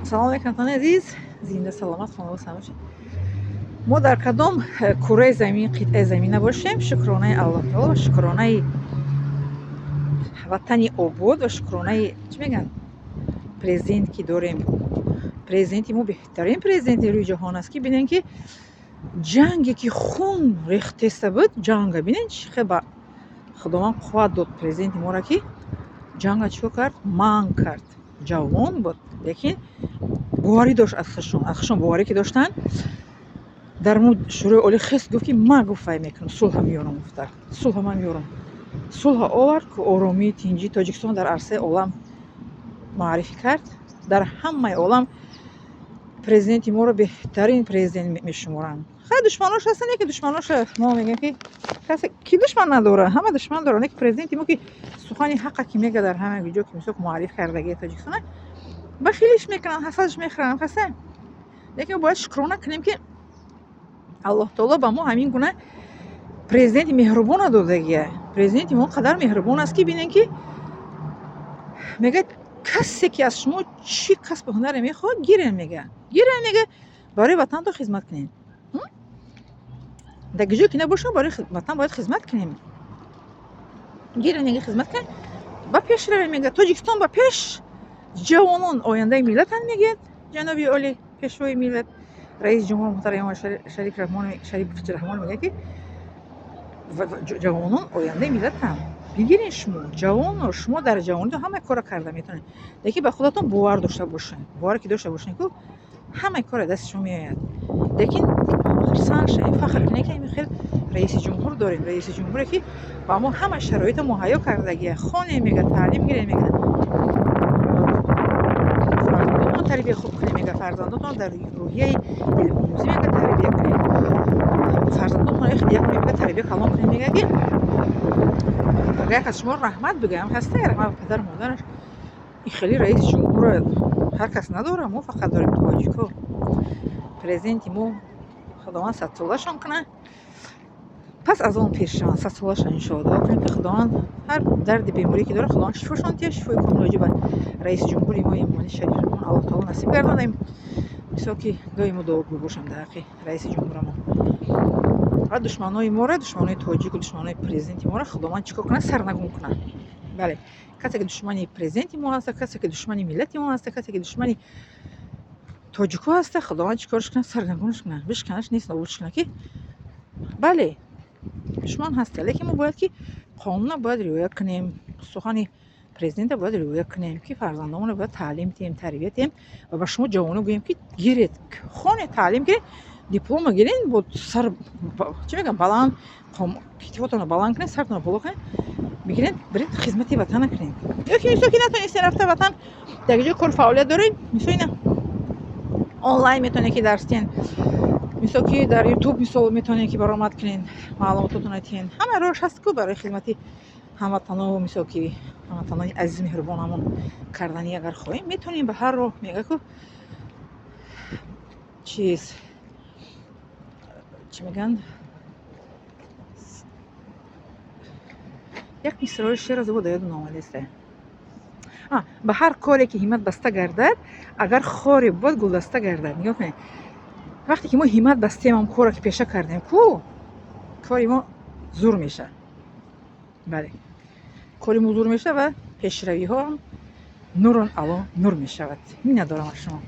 Салом алейкум, ҳамватанони азиз, зинда, саломат, хонавода саломат бошед. Мо дар кадом кураи замин, қитъаи замин набошем, шукронаи Аллоҳ таоло ва шукронаи ватани обод ва шукронаи, чӣ мегӯянд, президент, ки дорем. Президенти мо беҳтарин президенти рӯи ҷаҳон аст, ки бинем, ки ҷанге, ки хун рехтеста буд, ҷанга бинен, чӣ хел ба Худованд қувват дод президенти моро, ки ҷанга чӣ кор кард? Манъ кард. Ҷавон буд, лекин боварӣ дошт аз худшон, аз худшон боварӣ ки доштанд. Дар Шӯрои Олӣ хест, гуфт, ки ман, гуфт, вай мекунам, сулҳа меёрам, гуфта, сулҳа ман меёрам. Сулҳа овард, ку оромӣ, тинҷӣ Тоҷикистон дар арсаи олам муаррифӣ кард. Дар ҳамаи олам президенти моро беҳтарин президент мешуморанд. Хай, душманош ҳастанд, яке душманоша мо мегӯем, ки касе ки душман надорад, ҳама душман доранд, лекин президенти мо, ки сухани ҳақа ки мега, дар ҳама ҷо, ки мисол муарриф кардагии Тоҷикистона, бахилиш мекунанд, ҳасадаш мехӯранд, хаста. Лекин бояд шукрона кунем, ки Аллоҳ таоло ба мо ҳамин гуна президенти меҳрубона додагия. Президенти мо қадар меҳрубон аст, ки бинем, ки мегӯяд: касе ки аз шумо чӣ касбу ҳунаре мехоҳад, гирен, мега, гирен, мега, барои ватанто хизмат кунед. Дар ҷое ки набошам, барои ватан бояд хизмат кунем. Гирен, мега, хизмат кунед, ба пеш равем, мега, Тоҷикистон ба пеш, ҷавонон ояндаи миллатанд, мегӯяд ҷаноби олӣ, пешвои миллат, раиси ҷумҳур муҳтарам Шариф Раҳмон мегӯяд, ки ҷавонон ояндаи миллатанд, бигирен. Шумо ҷавоно, шумо дар ҷавонитон ҳамаи корро карда метавонед, лекин ба худатон бовар дошта бошед. Бовар ки дошта бошед ку, ҳамаи кор дасти шумо меояд. Лекин хурсанд шавем, фахр кунем, ки ҳамин хел раиси ҷумҳур дорем, раиси ҷумҳуре, ки ба мо ҳама шароито муҳайё кардагия. Хонем, мега, таълим гирем, мега, фарзандотон тарбия хуб кунем, мега, фарзандотон дар рӯҳияи илмомӯзӣ, мега, тарбия кунем, фарзандотон як, мега, тарбия калон кунем. Мега, ки агар як аз шумо раҳмат бигӯям, ҳаста, раҳмат ба падару модараш. Ин хеле раиси ҷумҳурро ҳар кас надорад, мо фақат дорем, тоҷико. Президенти мо, Худованд садсолашон кунад, пас аз он пеш шаванд, садсолашон, иншоалло. Дуо кунем, ки Худованд ҳар дарди беморӣ ки дорад, Худованд шифошон диҳад. Шифои комил ба раиси ҷумҳури мо Эмомалӣ Шариф Раҳмон Аллоҳ таоло насиб гардонад. Мисол ки доимо дуогӯ бошам дар ҳаққи раиси ҷумҳурамон. Ва душманои моро, душманои тоҷику душманои президенти моро Худованд чӣ кор кунад? Сарнагун кунад. Бале, касе ки душмани президенти мо ҳаста, касе ки душмани миллати мо ҳаста, касе ки душмани тоҷико ҳаста, Худованд чӣ корш кунад? Сарнагунаш кунад, бишканаш, нест, нобудш кунад. Ки бале, душман ҳаста, лекин мо бояд ки қонунро бояд риоя кунем, сухани президента бояд риоя кунем, ки фарзандонро бояд таълим диҳем, тарбия диҳем ва ба шумо ҷавоно гӯем, ки гиред, хонед, таълим гиред, диплома гиред, бо сар, чӣ мегӯям, баланд, китифотонро баланд кунед, сартонро боло кунед, бигиред, биред, хизмати ватана кунед. Ё ки мисол ки натонистед рафта ватан, дар ҷои кор фаъолият доред, мисол ина онлайн метавонед ки дарс диҳед, мисол ки дар Ютуб, мисол, метавонед ки баромад кунед, маълумототонро диҳед. Ҳама роҳш ҳаст ку барои хизмати ҳамватано, мисол ки ҳамватанони азиз, меҳрубонамон кардани агар хоҳем, метавонем ба ҳар роҳ. Мега ку чиз, чӣ мегӯянд, як мисраи шеър аз да ёдам наомадааст. Ба ҳар коре ки ҳиммат баста гардад, агар хоре буд, гулдаста гардад. Нигоҳ кунед, вақте ки мо ҳиммат бастем, ҳам корро ки пеша кардем ку, кори мо зур мешавад. Бале, кори мо зур мешавад ва пешравиҳоам нурун ало нур мешавад. Миннатдорам аз шумо.